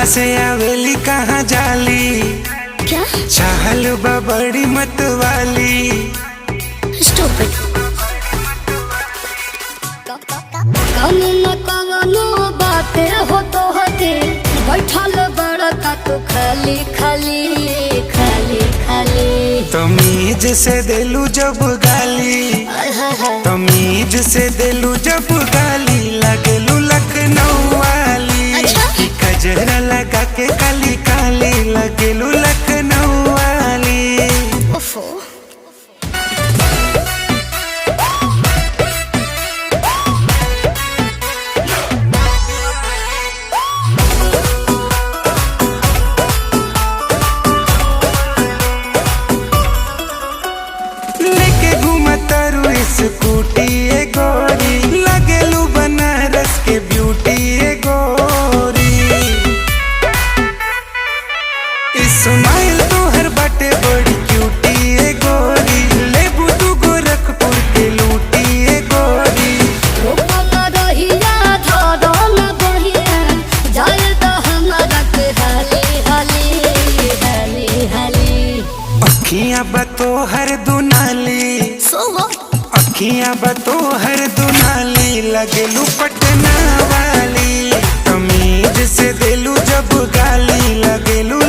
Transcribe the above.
से आवेली कहाँ जाली? क्या? चाहल बा बड़ी मतवाली। स्टूपिड। कम न कवनो बाते हो तो हते बैठल बड़का तू खाली खाली खाली खाली। तमीज से देलू जब गाली, आय हाय हाय। तमीज से देलू जब गाली, लगेलू लखनऊ वाली। अच्छा। गजरा लगा के काली काली, लगेलू लखनऊ वाली। ओफो। लेके घूमतारू स्कूटी ए गोरी, लगेलू बनारस के ब्यूटी ए गोरी। इस्माइल तोहर बाटे बड़ी क्यूटी ए गोरी, लेबू तू गोरखपुर के लूटी ए गोरी। रोपल रहिया धरल बहिया जाय त हमरा के हाली हाली हाली हाली। अखियां बतोहर दुनाली। सो what? अखियां बतोहर दुनाली, लगेलू पटना वाली। तमीज से देलू जब गाली, लगेलू